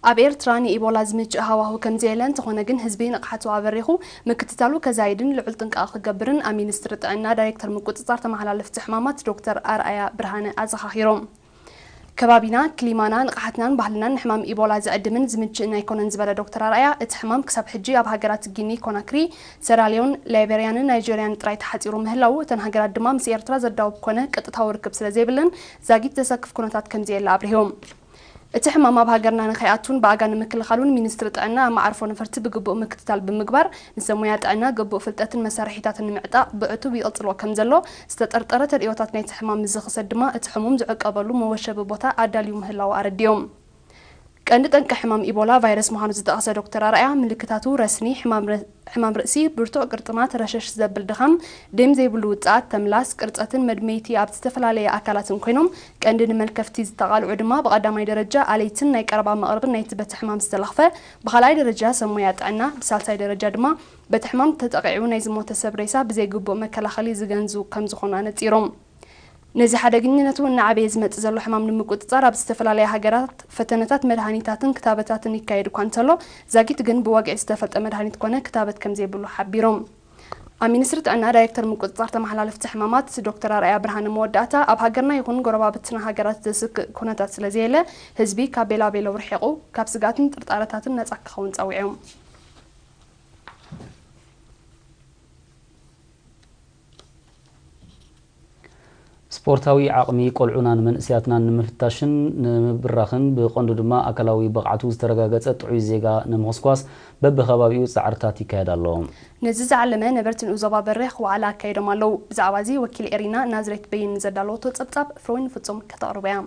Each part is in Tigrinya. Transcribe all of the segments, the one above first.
ኣብ ኤርትራ ንኢቦላ ዝምችእ ሃዋሁ ከምዘየለ፣ እንተኾነ ግን ህዝቢ ንቕሓቱ ኣበሪኹ ምክትታሉ ከዛይድን ልዑል ጥንቃቐ ክገብርን ኣብ ሚኒስትሪ ጥዕና ዳይሬክተር ምቁጽጻር ተመሓላለፍቲ ሕማማት ዶክተር ኣርኣያ ብርሃነ ኣዘኻኺሮም። ከባቢና፣ ክሊማና፣ ንቕሓትናን ባህልናን ንሕማም ኢቦላ ዝዕድምን ዝምችእን ኣይኮነን ዝበለ ዶክተር ኣርኣያ፣ እቲ ሕማም ክሳብ ሕጂ ኣብ ሃገራት ጊኒ ኮናክሪ፣ ሰራልዮን፣ ላይቤርያንን ናይጀርያን ጥራይ ተሓጺሩ ምህላዉ፣ እተን ሃገራት ድማ ምስ ኤርትራ ዘዳውብ ኮነ ቀጥታዊ ርክብ ስለዘይብለን ዛጊት ዘሰክፍ ኩነታት ከምዘየለ ኣብሪሆም። እቲ ሕማም ኣብ ሃገርና ንኸይኣቱን ብኣጋ ንምክልኻሉን ሚኒስትሪ ጥዕና ኣብ መዓርፎ ነፈርቲ ብግቡእ ምክትታል ብምግባር፣ ንሰብ ሞያ ጥዕና ግቡእ ፍልጠትን መሳርሒታትን ንምዕጣቕ ብዕቱብ ይቕጽሎ ከም ዘሎ፣ ዝተጠርጠረ ተርእዮታት ናይቲ ሕማም ምስ ዝኽሰት ድማ እቲ ሕሙም ዝዕቀበሉ መወሸቢ ቦታ ኣዳልዩ ምህላዉ ኣረዲኦም። ቀንዲ ጠንቂ ሕማም ኢቦላ ቫይረስ ምዃኑ ዝጠቐሰ ዶክተር ኣርኣያ፣ ምልክታቱ ረስኒ፣ ሕማም ረ-፣ ሕማም ርእሲ፣ ብርቱዕ ቅርጥማት፣ ረሸሽ ዘብል ድኻም፣ ደም ዘይብሉ ውጽኣት፣ ተምላስ፣ ቅርጸትን መድመይቲ ኣብ ዝተፈላለየ ኣካላትን ኮይኖም፣ ቀንዲ ንመልከፍቲ ዝተቓልዑ ድማ ብቐዳማይ ደረጃ ኣለይትን ናይ ቀረባ መቕርብን ናይቲ በቲ ሕማም ዝተለኽፈ፣ ብኻልኣይ ደረጃ ሰብ ሞያ ጥዕና፣ ብሳልሳይ ደረጃ ድማ በቲ ሕማም ተጠቒዑ ናይ ዝሞተ ሰብ ሬሳ ብዘይግቡእ መከላኸሊ ዝገንዙ ከም ዝኾኑ ኣነጺሮም። ነዚ ሓደገኛነቱ እናዓበየ ዝመጽእ ዘሎ ሕማም ንምቁጽጻር ኣብ ዝተፈላለያ ሃገራት ፈተነታት መድሃኒታትን ክታበታትን ይካየድ እኳ እንተሎ፣ ዛጊት ግን ብወግዒ ዝተፈልጠ መድሃኒት ኮነ ክታበት ከም ዘይብሉ ሓቢሮም። ኣብ ሚኒስትሪ ጥዕና ዳይሬክተር ምቁጽጻር ተመሓላለፍቲ ሕማማት ዶክተር ኣርኣያ ብርሃነ መወዳእታ፣ ኣብ ሃገርና ይኹን ጎረባብትና ሃገራት ዘስክእ ኩነታት ስለ ዘየለ፣ ህዝቢ ካብ ቤላቤለው ርሒቑ ካብ ስግኣትን ጥርጣረታትን ነጻ ክኸውን ጸዊዖም። ስፖርታዊ ዓቕሚ ቆልዑናን መንእሰያትናን ንምፍታሽን ንምብራኽን ብቐንዱ ድማ ኣካላዊ ብቕዓቱ ዝተረጋገጸ ጥዑይ ዜጋ ንምኹስኳስ በብኸባቢኡ ጻዕርታት ይካየድ ኣሎ። ነዚ ዝዓለመ ነበርቲ ንኡስ ዞባ በሪኽ ዋዕላ ኣካይዶም ኣለዉ። ብዛዕባ እዚ ወኪል ኤሪና ናዝሬት በይን ዘዳለወቶ ጸብጻብ ፍሮይን ፍጹም ከተቕርቦ እያ።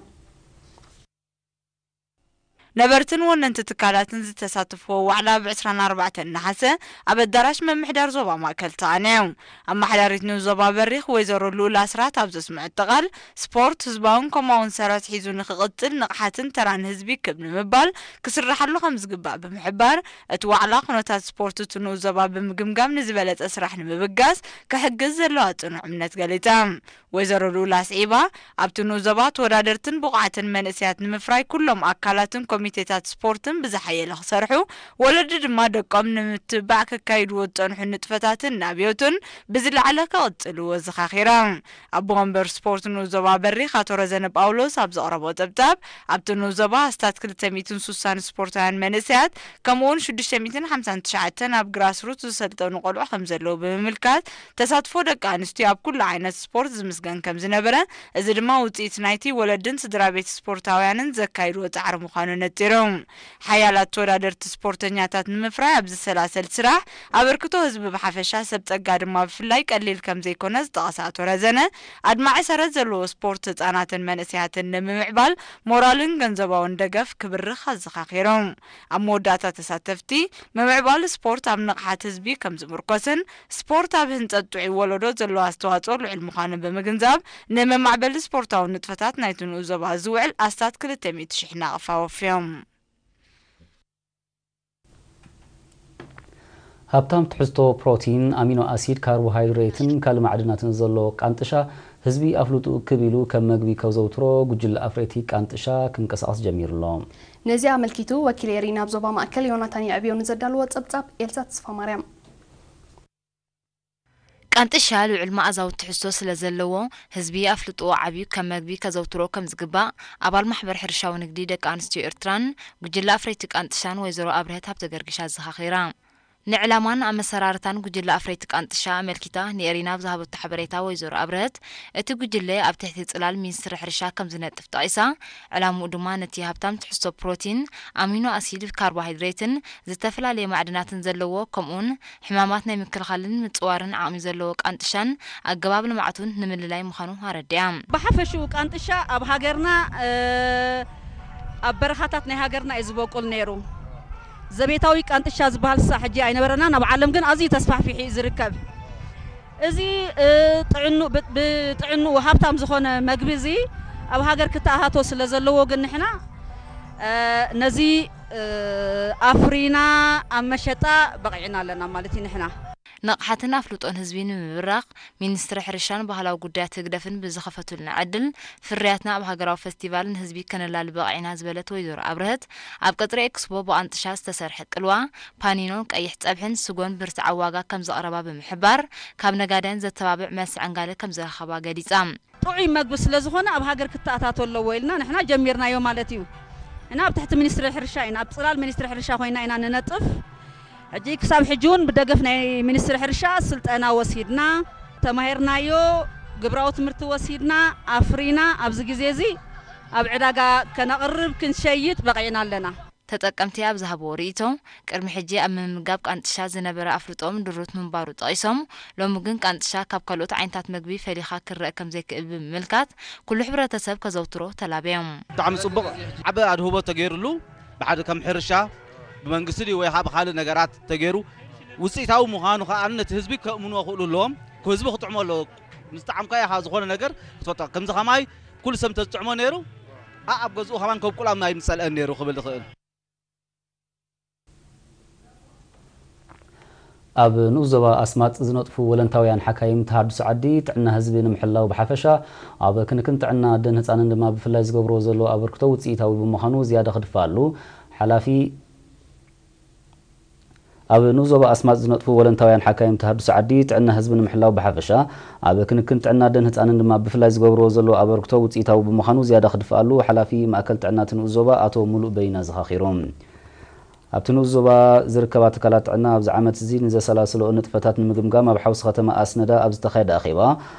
ነበርትን ወነንቲ ትካላትን ዝተሳተፍዎ ዋዕላ ብ ዕስራን ኣርባዕተን ነሓሰ ኣብ ኣዳራሽ ምምሕዳር ዞባ ማእከል ተቓንዩ። ኣመሓዳሪት ንኡስ ዞባ በሪኽ ወይዘሮ ልኡል ኣስራት ኣብ ዘስምዐቶ ቃል፣ ስፖርት ህዝባውን ከምኡ'ውን ሰረት ሒዙ ንኽቕጽል ንቕሓትን ተራን ህዝቢ ክብ ንምባል ክስርሓሉ ከም ዝግባእ ብምሕባር፣ እቲ ዋዕላ ኩነታት ስፖርት እቲ ንኡስ ዞባ ብምግምጋም ንዝበለጸ ስራሕ ንምብጋስ ክሕግዝ ዘለዋ ጽኑዕ እምነት ገሊጻ። ወይዘሮ ልኡል ኣስዒባ፣ ኣብቲ ንኡስ ዞባ ተወዳደርትን ብቑዓትን መንእሰያት ንምፍራይ ኩሎም ኣካላትን ኮሚቴታት ስፖርትን ብዝሓየለ ክሰርሑ፣ ወለዲ ድማ ደቆም ንምትብባዕ ከካይድዎ ዝጸንሑ ንጥፈታትን ናብዮትን ብዝለዓለ ከቕጽልዎ ኣዘኻኺራ። ኣቦ ወንበር ስፖርት ንኡስ ዞባ በሪኽ ኣቶ ረዘነ ጳውሎስ ኣብ ዘቕረቦ ጸብጻብ፣ ኣብቲ ንኡስ ዞባ ኣስታት ክልተ ሚእትን ስሳን ስፖርታውያን መንእሰያት ከምኡ'ውን ሽዱሽተ ሚእትን ሓምሳን ትሽዓተን ኣብ ግራስሩት ዝሰልጠኑ ቆልዑ ከም ዘለዉ ብምምልካት፣ ተሳትፎ ደቂ ኣንስትዮ ኣብ ኩሉ ዓይነት ስፖርት ዝምስገን ከም ዝነበረ፣ እዚ ድማ ውጽኢት ናይቲ ወለድን ስድራ ቤት ስፖርታውያንን ዘካይድዎ ጻዕሪ ምዃኑ ነጺሩ። ሓያላት ተወዳደርቲ ስፖርተኛታት ንምፍራይ ኣብ ዝሰላሰል ስራሕ፣ ኣበርክቶ ህዝቢ ብሓፈሻ፣ ሰብ ጸጋ ድማ ብፍላይ ቀሊል ከም ዘይኮነ ዝጠቐሰ ኣቶ ረዘነ፣ ኣድማዒ ሰረት ዘለዎ ስፖርት ህጻናትን መንእሰያትን ንምምዕባል ሞራልን ገንዘባውን ደገፍ ክብርኽ ኣዘኻኺሩ። ኣብ መወዳእታ ተሳተፍቲ፣ ምምዕባል ስፖርት ኣብ ንቕሓት ህዝቢ ከም ዝምርኮስን፣ ስፖርት ኣብ ህንጸት ጥዑይ ወለዶ ዘለዎ ኣስተዋጽኦ ልዑል ምዃኑ ብምግንዛብ፣ ንመማዕበሊ ስፖርታዊ ንጥፈታት ናይቲ ንኡስ ዞባ ዝውዕል ኣስታት ክልተ ሚእቲ ሽሕ ናቕፋ ወፍዮም። ሃብታም ትሕዝቶ ፕሮቲን፣ ኣሚኖ ኣሲድ፣ ካርቦሃይድሬትን ካልእ ማዕድናትን ዘሎ ቃንጥሻ፣ ህዝቢ ኣፍልጡ ክብ ኢሉ ከም መግቢ ከዘውትሮ ጉጅለ ኣፍረይቲ ቃንጥሻ ክንቀሳቐስ ጀሚሩ ኣሎ። ነዚ ኣመልኪቱ ወኪል ኤሪና ኣብ ዞባ ማእከል ዮናታን የዕብዮ ንዘዳለዎ ጸብጻብ ኤልሳ ተስፋማርያም። ቃንጥሻ ልዑል መኣዛዊ ትሕዝቶ ስለ ዘለዎ፣ ህዝቢ ኣፍልጥኡ ዓብዩ ከም መግቢ ከዘውትሮ ከም ዝግባእ ኣባል ማሕበር ሕርሻዊ ንግዲ ደቂ ኣንስትዮ ኤርትራን ጉጅለ ኣፍረይቲ ቃንጥሻን ወይዘሮ ኣብርሀት ሃብተገርግሽ ኣዘኻኺራ። ንዕላማን ኣመሰራርታን ጉጅለ ኣፍረይቲ ቃንጥሻ ኣመልኪታ ንኤሪና ኣብ ዝሃበቶ ሓበሬታ ወይዘሮ ኣብርሀት፣ እቲ ጉጅለ ኣብ ትሕቲ ጽላል ሚኒስትሪ ሕርሻ ከም ዝነጥፍ ጠቒሳ፣ ዕላምኡ ድማ ነቲ ሃብታም ትሕዝቶ ፕሮቲን፣ ኣሚኖ ኣሲድ፣ ካርቦሃይድሬትን ዝተፈላለየ ማዕድናትን ዘለዎ፣ ከምኡውን ሕማማት ናይ ምክልኻልን ምጽዋርን ዓቕሚ ዘለዎ ቃንጥሻን ኣገባብ ልምዓቱን ንምልላይ ምዃኑ ኣረዲኣ። ብሓፈሽኡ ቃንጥሻ ኣብ ሃገርና፣ እ፣ ኣብ በረኻታት ናይ ሃገርና እዩ ዝበቁል ነይሩ። ዘቤታዊ ቃንጥሻ ዝበሃል ክሳዕ ሕጂ ኣይነበረናን፣ ኣብ ዓለም ግን ኣዝዩ ተስፋሕፊሑ እዩ ዝርከብ። እዚ፣ እ፣ ጥዕኑ-፣ ብ-፣ ብጥዕንኡ ሃብታም ዝኾነ መግቢ እዚ ኣብ ሃገር ክተኣታቶ ስለ ዘለዎ ግን ንሕና፣ እ፣ ነዚ፣ እ፣ ኣፍሪና ኣብ መሸጣ በቒዕና ኣለና ማለት እዩ። ንሕና ንቕሓትን ኣፍልጦን ህዝቢ ንምብራኽ፣ ሚኒስትሪ ሕርሻን ባህላዊ ጉዳያት ህግደፍን ብዝኸፈቱልና ዕድል፣ ፍርያትና ኣብ ሃገራዊ ፈስቲቫል ንህዝቢ ከነላሊ በቒዕና ዝበለት ወይዘሮ ኣብርሀት፣ ኣብ ቀጽሪ ኤክስፖ ብቃንጥሻ ዝተሰርሐ ቅልዋ፣ ፓኒኖ፣ ቀይሕ ጸብሕን ስጎን ብርትዓዊ ዋጋ ከም ዘቕረባ ብምሕባር፣ ካብ ነጋድያን ዘተባብዕ መልሲ ዕንጋለ ከም ዝረኸባ ገሊጻ። ጥዑይ መግቢ ስለ ዝኾነ ኣብ ሃገር ክተኣታቶ ኣለዎ ኢልና ንሕና ጀሚርናዮ ማለት እዩ። እና ኣብ ትሕቲ ሚኒስትሪ ሕርሻ ኢና፣ ኣብ ጽላል ሚኒስትሪ ሕርሻ ኮይና ኢና ንነጥፍ። ሕጂ ክሳብ ሕጂ እውን ብደገፍ ናይ ሚኒስትሪ ሕርሻ ስልጠና ወሲድና፣ ተማሂርናዮ፣ ግብራዊ ትምህርቲ ወሲድና፣ ኣፍሪና፣ ኣብዚ ግዜ እዚ ኣብ ዕዳጋ ከነቕርብ ክንሸይጥ በቒዕና ኣለና። ተጠቀምቲ ኣብ ዝሃብዎ ርእይቶ፣ ቅድሚ ሕጂ ኣብ ምምጋብ ቃንጥሻ ዝነበረ ኣፍልጦኦም ድሩት ምንባሩ ጠቒሶም፣ ሎሚ ግን ቃንጥሻ ካብ ካልኦት ዓይነታት መግቢ ፈሊኻ ክረአ ከም ዘይክእል ብምምልካት፣ ኩሉ ሕብረተሰብ ከዘውትሮ ተላብዮም። ብጣዕሚ ጽቡቕ፣ ዓቢ ኣድህቦ ተገይሩሉ፣ ብሓደ ከም ሕርሻ ብመንግስቲ ድዩ ወይ ከዓ ብኻልእ ነገራት ተገይሩ ውፅኢታዊ ምዃኑ ከዓ ነቲ ህዝቢ ከእምንዎ ክእሉ ኣለዎም። ህዝቢ ክጥዕሞ ኣለዎ። ምስ ጣዕምካዮ ከዓ ዝኾነ ነገር ክትፈጥሮ። ከምዚ ከማይ ኩሉ ሰብ እንተዝጥዕሞ ነይሩ፣ ኣ-፣ ኣብ ገዝኡ ከማን ከብቁል ኣይምፀልአን ነይሩ ክብል ዝኽእል። ኣብ ንኡስ ዞባ ኣስማጥ ዝነጥፉ ወለንታውያን ሓካይም ተሃድሶ ዓዲ ጥዕና ህዝቢ ንምሕላው ብሓፈሻ ኣብ ክንክን ጥዕና ኣደን ህፃንን ድማ ብፍላይ ዝገብርዎ ዘለዉ ኣበርክቶ ውፅኢታዊ ብምዃኑ ዝያዳ ክድፋኣሉ ሓላፊ ኣብ ንኡስ ዞባ ኣስማጥ ዝነጥፉ ወለንታውያን ሓካይም ተሃድሶ ዓዲ ጥዕና ህዝቢ ንምሕላው ብሓፈሻ ኣብ ክንክን ጥዕና ኣደን ህፃንን ድማ ብፍላይ ዝገብርዎ ዘለዉ ኣበርክቶ ውፅኢታዊ ብምዃኑ ዝያዳ ክድፋኣሉ ሓላፊ ማእከል ጥዕና እቲ ንኡስ ዞባ ኣቶ ሙሉእ በይነ ዘኻኺሩ። ኣብቲ ንኡስ ዞባ ዝርከባ ትካላት ጥዕና ኣብዚ ዓመት እዚ ንዘሰላስልኦ ንጥፈታት ንምግምጋም ኣብ ሓውሲ ከተማ ኣስነዳ ኣብ ዝተኻየደ ኣኼባ፣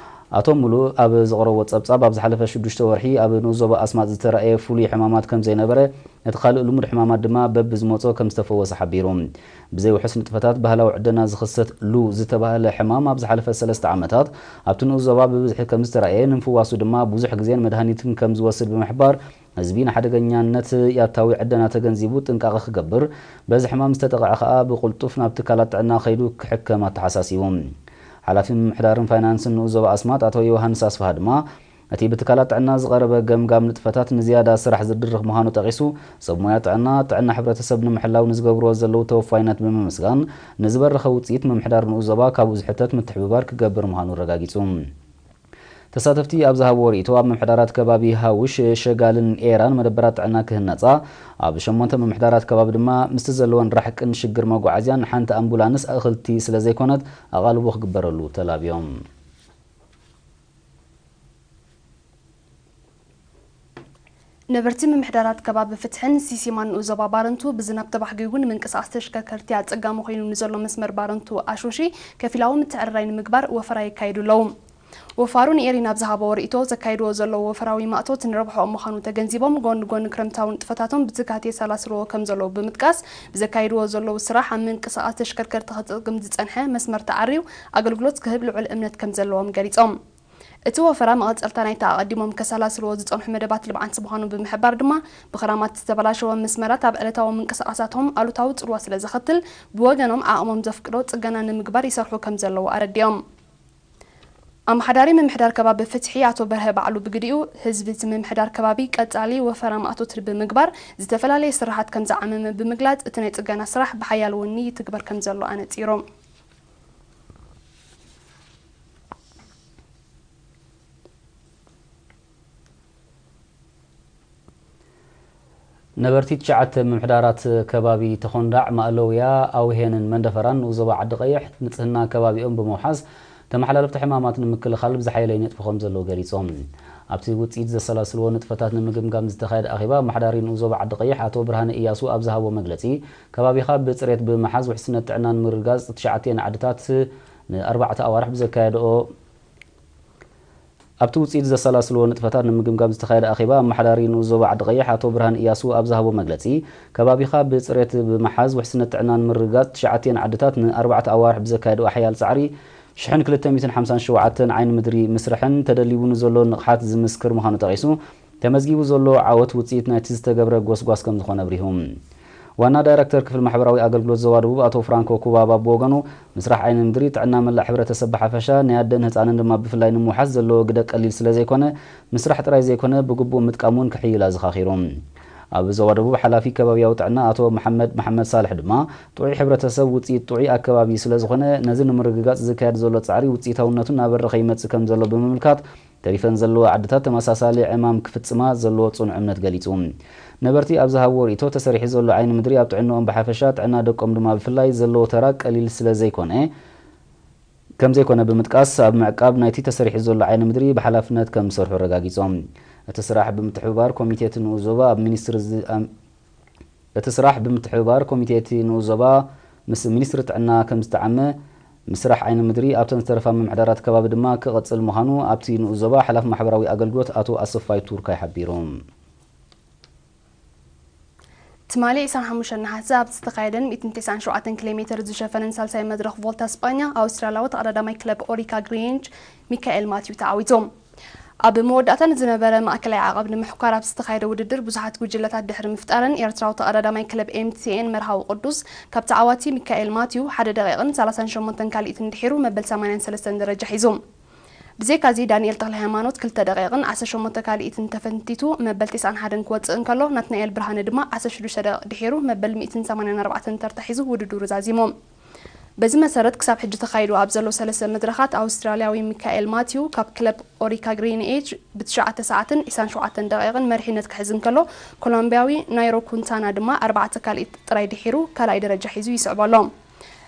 ኣቶ ሙሉእ ኣብ ዘቕረቦ ጸብጻብ፣ ኣብ ዝሓለፈ ሽዱሽተ ወርሒ ኣብ ንኡስ ዞባ ኣስማጥ ዝተራእየ ፍሉይ ሕማማት ከም ዘይነበረ፣ እቲ ካልእ ልሙድ ሕማማት ድማ በብዝመጾ ከም ዝተፈወሰ ሓቢሩ። ብዘይውሑስ ንጥፈታት ባህላዊ ዕደና ዝኽሰት ሉ ዝተባህለ ሕማም ኣብ ዝሓለፈ ሰለስተ ዓመታት ኣብቲ ንኡስ ዞባ ብብዝሒ ከም ዝተራእየ፣ ንምፍዋሱ ድማ ብዙሕ ግዜን መድሃኒትን ከም ዝወስድ ብምሕባር፣ ህዝቢ ንሓደገኛነት ያታዊ ዕደና ተገንዚቡ ጥንቃቐ ክገብር፣ በዚ ሕማም ዝተጠቕዐ ከኣ ብቕልጡፍ ናብ ትካላት ጥዕና ከይዱ ክሕከም ኣተሓሳሲቡ። ሓላፊ ምምሕዳርን ፋይናንስን ንኡስ ዞባ ኣስማጥ ኣቶ ዮሃንስ ኣስፍሃ ድማ፣ እቲ ብትካላት ጥዕና ዝቐረበ ገምጋም ንጥፈታት ንዝያዳ ስራሕ ዝድርኽ ምዃኑ ጠቒሱ፣ ሰብ ሞያ ጥዕና፣ ጥዕና ሕብረተሰብ ንምሕላው ንዝገብርዎ ዘለዉ ተወፋይነት ብምምስጋን፣ ንዝበረኸ ውጽኢት ምምሕዳር ንኡስ ዞባ ካብኡ ዝሕተት ምትሕብባር ክገብር ምዃኑ ኣረጋጊጹ። ተሳተፍቲ ኣብ ዝሃብዎ ርእይቶ፣ ኣብ ምምሕዳራት ከባቢ ሃውሽ፣ ሸጋልን ኤራን መደበራት ጥዕና ክህነጻ፣ ኣብ ሸሞንተ ምምሕዳራት ከባቢ ድማ ምስቲ ዘለወን ራሕቅን ሽግር መጓዓዝያን ሓንቲ ኣምቡላንስ ኣእኽልቲ ስለ ዘይኮነት ኣቓልቦ ክግበረሉ ተላብዮም። ነበርቲ ምምሕዳራት ከባቢ ፍትሕን ሲሲማን ንኡስ ዞባ ባረንቱ ብዝናብ ተባሕጊጉ ንምንቅስቓስ ተሽከርከርቲ ኣጸጋሚ ኮይኑ ንዘሎ መስመር ባረንቱ ኣሹሺ ከፊላዊ ምትዕርራይ ንምግባር ወፈራ የካይዱ ኣለዉ። ወፋሩ ንኤሪና ኣብ ዝሃብዎ ርእይቶ፣ ዘካይድዎ ዘለዉ ወፈራዊ ማእቶት ንረብሕኦም ምዃኑ ተገንዚቦም፣ ጎኒ ጎኒ ክረምታዊ ንጥፈታቶም ብትግሃት የሰላስልዎ ከም ዘለዉ ብምጥቃስ፣ ብዘካይድዎ ዘለዉ ስራሕ ኣብ ምንቅስቓስ ተሽከርከርቲ ክጠቅም ዝጸንሐ መስመር ተዓርዩ ኣገልግሎት ክህብ ልዑል እምነት ከም ዘለዎም ገሊጾም። እቲ ወፈራ መቐጸልታ ናይቲ ኣቐዲሞም ከሰላስልዎ ዝጸንሑ መደባት ልምዓት ምዃኑ ብምሕባር ድማ፣ ብኽራማት ዝተበላሸወ መስመራት ኣብ ዕለታዊ ምንቅስቓሳቶም ኣሉታዊ ጽልዋ ስለ ዘኸትል፣ ብወገኖም ዓቕሞም ዘፍቅዶ ጽገና ንምግባር ይሰርሑ ከም ዘለዉ ኣረዲኦም። ኣመሓዳሪ ምምሕዳር ከባቢ ፍትሒ ኣቶ በርሀ ባዕሉ ብግዲኡ፣ ህዝቢ እቲ ምምሕዳር ከባቢ ቀጻሊ ወፈራ ማእቶት ብምግባር ዝተፈላለየ ስራሓት ከም ዝዓመመ ብምግላጽ፣ እቲ ናይ ጽገና ስራሕ ብሓያል ወኒ ይትግበር ከም ዘሎ ኣነጺሩ። ነበርቲ ትሽዓተ ምምሕዳራት ከባቢ ተኾንዳዕ፣ ማእለውያ፣ ኣውሄንን መንደፈራን ንኡስ ዞባ ዓዲ ቀይሕ ንጽህና ከባቢኦም ብምውሓስ ተመሓላለፍቲ ሕማማት ንምክልኻል ብዝሓየለ ይነጥፉ ከም ዘለዉ ገሊጾም። ኣብቲ ውጽኢት ዘሰላስልዎ ንጥፈታት ንምግምጋም ዝተኻየደ ኣኼባ ኣመሓዳሪ ንኡስ ዞባ ዓዲ ቀይሕ ኣቶ ብርሃነ እያሱ ኣብ ዝሃቦ መግለጺ፣ ከባቢኻ ብጽሬት ብምሓዝ ውሕስነት ጥዕና ንምርግጋጽ ትሽዓቲኤን ዓድታት ንኣርባዕተ ኣዋርሕ ብዘካየድኦ ኣብቲ ውጽኢት ዘሰላስልዎ ንጥፈታት ንምግምጋም ዝተኻየደ ኣኼባ ኣመሓዳሪ ንኡስ ዞባ ዓዲ ቀይሕ ኣቶ ብርሃን እያሱ ኣብ ዝሃቦ መግለጺ፣ ከባቢኻ ብጽሬት ብምሓዝ ውሕስነት ጥዕና ንምርግጋጽ ትሽዓቲኤን ዓድታት ንኣርባዕተ ኣዋርሕ ብዘካየድኦ ሓያል ጻዕሪ ሽሕን ክልተ ሚእትን ሓምሳን ሸውዓተን ዓይኒ ምድሪ ምስርሐን ተደሊቡ ንዘሎ ንቕሓት ዝምስክር ምዃኑ ጠቒሱ፣ ተመዝጊቡ ዘሎ ዓወት ውጽኢት ናይቲ ዝተገብረ ጎስጓስ ከም ዝኾነ ኣብሪሁ። ዋና ዳይረክተር ክፍሊ ማሕበራዊ ኣገልግሎት ዞባ ደቡብ ኣቶ ፍራንኮ ኩባባ ብወገኑ፣ ምስራሕ ዓይኒ ምድሪ ጥዕና መላእ ሕብረተሰብ ብሓፈሻ፣ ናይ ኣደን ህጻንን ድማ ብፍላይ ንምውሓስ ዘለዎ ግደ ቀሊል ስለ ዘይኮነ፣ ምስራሕ ጥራይ ዘይኮነ ብግቡእ ምጥቃም እውን ክሕይል ኣዘኻኺሩ። ኣብ ዞባ ደቡብ ሓላፊ ከባብያዊ ጥዕና ኣቶ መሓመድ መሓመድ ሳልሕ ድማ፣ ጥዑይ ሕብረተሰብ ውፅኢት ጥዑይ ኣከባቢ ስለ ዝኾነ፣ ነዚ ንምርግጋፅ ዝካየድ ዘሎ ፃዕሪ ውፅኢታውነቱ እናበረኸ ይመፅእ ከም ዘሎ ብምምልካት፣ ተሪፈን ዘለዋ ዓድታት ተመሳሳሊ ዕማም ክፍፅማ ዘለዎ ፅኑዕ እምነት ገሊፁ። ነበርቲ ኣብ ዝሃብዎ ርእይቶ፣ ተሰሪሑ ዘሎ ዓይኒ ምድሪ ኣብ ጥዕንኦም ብሓፈሻ፣ ጥዕና ደቆም ድማ ብፍላይ ዘለዎ ተራ ቀሊል ስለ ዘይኮነ ከም ዘይኮነ ብምጥቃስ፣ ኣብ ምዕቃብ ናይቲ ተሰሪሑ ዘሎ ዓይኒ ምድሪ ብሓላፍነት ከም ዝሰርሑ ኣረጋጊጾም። እቲ ስራሕ ብምትሕብባር ኮሚቴ እቲ ንኡስ ዞባ ኣብ ሚኒስትሪ ዝ- ኣም- እቲ ስራሕ ብምትሕብባር ኮሚቴ እቲ ንኡስ ዞባ ምስ ሚኒስትሪ ጥዕና ከም ዝተዓመ፣ ምስራሕ ዓይኒ ምድሪ ኣብተን ዝተረፋ ምምሕዳራት ከባቢ ድማ ክቕጽል ምዃኑ ኣብቲ ንኡስ ዞባ ሓላፊ ማሕበራዊ ኣገልግሎት ኣቶ ኣሰፋይ ቱርካይ ሓቢሩ። ትማሊ ዕስራን ሓሙሽተን ነሓሰ ኣብ ዝተኻየደን ሚእትን ተስዓን ሸውዓተን ኪሎ ሜተር ዝሸፈነን ሳልሳይ መድረኽ ቮልታ ስጳኛ፣ ኣውስትራልያዊ ተቐዳዳማይ ክለብ ኦሪካ ግሪንጅ ሚካኤል ማቲዩ ተዓዊቱ። ኣብ መወዳእታ ንዝነበረ ማእከላይ ዓቐብ ንምሕኳር ኣብ ዝተኻየደ ውድድር ብዙሓት ጉጅለታት ድሕሪ ምፍጣረን፣ ኤርትራዊ ተቐዳዳማይ ክለብ ኤምቲኤን መርሃዊ ቅዱስ ካብ ተዓዋቲ ሚካኤል ማቲዩ ሓደ ደቂቕን ሰላሳን ሸሞንተን ካልኢትን ድሒሩ መበል ሰማንያን ሰለስተን ደረጃ ሒዙ። ብዘይካዚ ዳንኤል ተክለ ሃይማኖት ክልተ ደቂቕን ዓሰርተ ሸሞንተ ካልኢትን ተፈንቲቱ መበል ተስዓን ሓደን ክወጽእ እንከሎ፣ ናትናኤል ብርሃነ ድማ ዓሰርተ ሽዱሽተ ደቂቕ ድሒሩ መበል ሚእትን ሰማንያን ኣርባዕተን ተርታ ሒዙ ውድድሩ ዛዚሙ። በዚ መሰረት ክሳብ ሕጂ ተኻይዱ ኣብ ዘሎ ሰለስተ መድረኻት ኣውስትራልያዊ ሚካኤል ማቲዩ ካብ ክለብ ኦሪካ ግሪን ኤጅ ብትሽዓተ ሰዓትን ዕስራን ሸውዓተን ደቂቕን መሪሕነት ክሕዝ እንከሎ፣ ኮሎምቢያዊ ናይሮ ኩንታና ድማ ኣርባዕተ ካልኢት ጥራይ ድሒሩ ካልኣይ ደረጃ ሒዙ ይስዕቦ ኣሎ።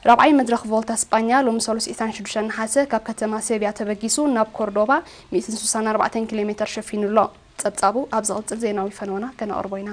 ራብዓይ መድረኽ ቮልታ ስጳኛ ሎሚ ሰሉስ ዕስራን ሽዱሽተን ነሓሰ ካብ ከተማ ሴቪያ ተበጊሱ ናብ ኮርዶባ ሚእትን ስሳን ኣርባዕተን ኪሎ ሜተር ሸፊኑ ኣሎ። ጸብጻቡ ኣብ ዝቕጽል ዜናዊ ፈነወና ከነቕርቦ ኢና።